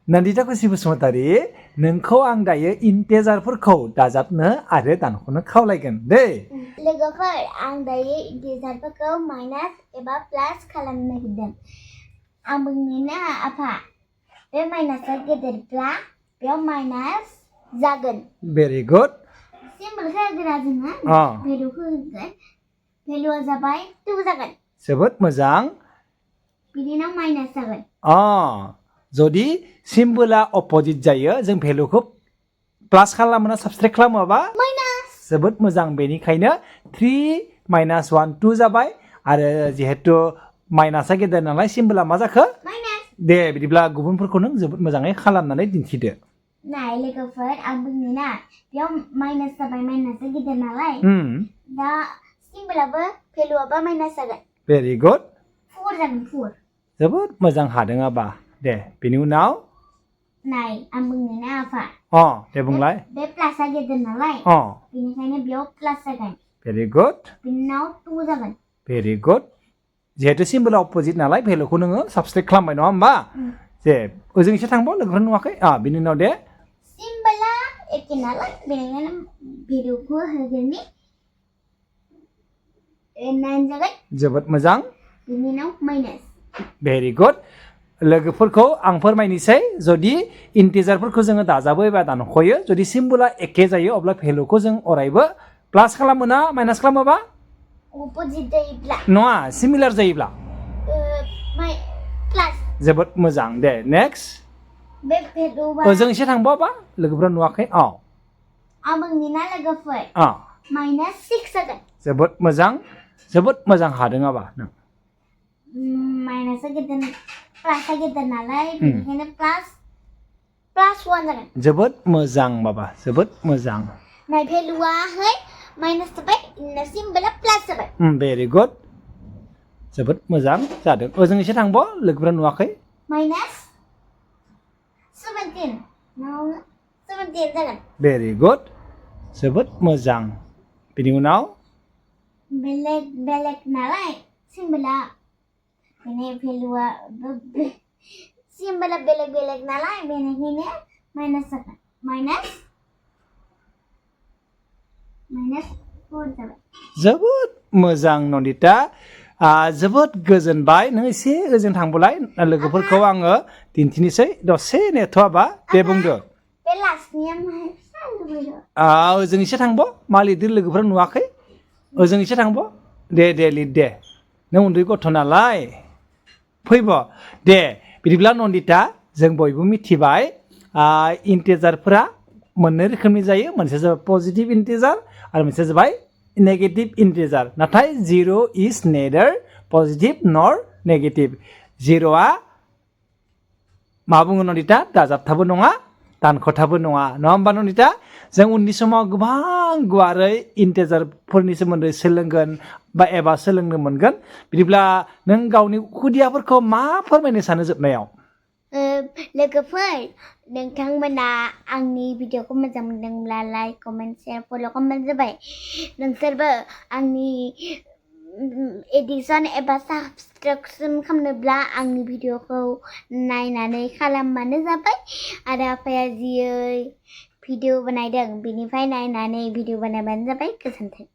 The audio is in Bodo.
Nandita khusi basumatary नोंखौ आं दायो इन्टेजारफोरखौ दाजाबनो आरो दानख'नो खावलायगोन दै लोगोफोर आं दायो इन्टेजारफोरखौ माइनास एबा प्लास खालामनो नागिरदों आं बुंनो आफा बे माइनासआ गेदेरब्ला बेयाव माइनास जागोन Very good सिम्बलखौ होगोन जोङो भेलुखौ होगोन भेलुआ जाबाय 2 जागोन जोबोद मोजां बिनि उनाव माइनास जागोन जुदि सिम्बोला अपोजिट जायो जों भेलुखौ प्लास खालामो ना साबस्ट्रेक्ट खालामोबा माइनास जोबोद मोजां बेनिखायनो 3 माइनास 1 2 जाबाय आरो जिहेतु माइनासआ गेदेर नालाय सिम्बोला मा जाखो माइनास दे बिदिब्ला गुबुनफोरखौ नों जोबोद मोजाङै खालामनानै दिन्थिदो नाय लोगोफोर आं बुंनो ना बेयाव माइनास जाबाय माइनासआ गेदेर नालाय दा सिम्बोलाबो भेलुआबो माइनास जागोन भेरि गुड 4 जागोन 4 जोबोद मोजां हादों आबा दे बिनि उनाव नाय आं बुंनो ना आफा दे बुंलाय बे प्लासआ गेदेर नालाय बेनिखायनो बेयाव प्लास जागोन भेरि गुड बिनि उनाव 2 जागोन भेरि गुड जिहेतु सिम्बोला अपोजिट नालाय भेलुखौ नोङो साबस्ट्रेक्ट खालामबाय नङा होमबा जे ओजों एसे थांबाव लोगोफोर नुवाखै बिनि उनाव दे सिम्बोला एखे नालाय बेनिखायनो भेलुखौ होगोननि 9 जागोन जोबोद मोजां बिनि उनाव माइनास भेरि गुड लोगोफोरखौ आं फोरमायनोसै जुदि इन्टिजारफोरखौ जोङो दाजाबो एबा दानख'यो जुदि सिम्बोला एखे जायो अब्ला भेलुखौ जों अरायबो प्लास खालामो ना माइनास खालामोबा अपोजिट जायोब्ला नङा सिमिलार जायोब्ला प्लास जोबोद मोजां दे नेक्स्ट बे भेलुआ ओजों एसे थांबावबा लोगोफोरा नुवाखै आं बुंनि ना लोगोफोर माइनास 6 जागोन जोबोद मोजां हादों आबा नों माइनासआ गेदेर प्लासआ गेदेर नालाय बेनिखायनो प्लास 1 जागोन जोबोद मोजां बाबा जोबोद मोजां नाय भेलुआहाय माइनास जाबाय सिम्बोला प्लास जाबाय भेरि गुड जोबोद मोजां जादों ओजों एसे थांबाव लोगोफोरा नुवाखै माइनास 17 जागोन भेरि गुड जोबोद मोजां बिनि उनाव बेलेग नालाय सिम्बोला माने भेलुआ सिम्बोला बेलेग नालाय बेनिखायनो माइनास जागोन माइनास 4 जाबाय जोबोद मोजां नन्दिता जोबोद गोजोनबाय नों एसे ओजों थांबोलाय लोगोफोरखौ आङो दिन्थिनोसै दसे नेथ'आबा दे बुंदो बे लास्टनिया ओजों एसे थांबाव मा लिरदों लोगोफोरा नुवाखै ओजों एसे थांबाव दे लिर दे नों उन्दै गथ' नालाय फैब दे बिदिब्ला नन्दिता जों बयबो मिथिबाय इन्टिजारफोरा मोननै रोखोमनि जायो मोनसे जाबाय पजिटिभ इन्टिजार आरो मोनसे जाबाय नेगेटिभ इन्टिजार नाथाय 0 इज नेदार पजिटिभ नर नेगेटिभ 0आ मा बुङो नन्दिता दाजाबथाबो नङा दानख'थाबो नङा होमबा नन्दिता जों उननि समाव गोबां गुवारै इन्टिजारफोरनि सोमोन्दै सोलोंगोन एबा सोलोंनो मोनगोन बिदिब्ला नों गावनि खुदियाफोरखौ मा फोरमायनो सानो जोबनायाव लोगोफोर नोंथांमोना आंनि भिडिअखौ मोजां मोनदोंब्ला लाइक कमेन्ट शेयार फल' खालामबानो जाबाय नोंसोरबो आंनि एडिसन एबा साबसक्रिपसन खालामनोब्ला आंनि भिडिअखौ नायनानै खालामबानो जाबाय आरो आफाया जियै भिडिअ बानायदों बेनिफ्राय नायनानै भिडिअ बानायबानो जाबाय गोजोन्थों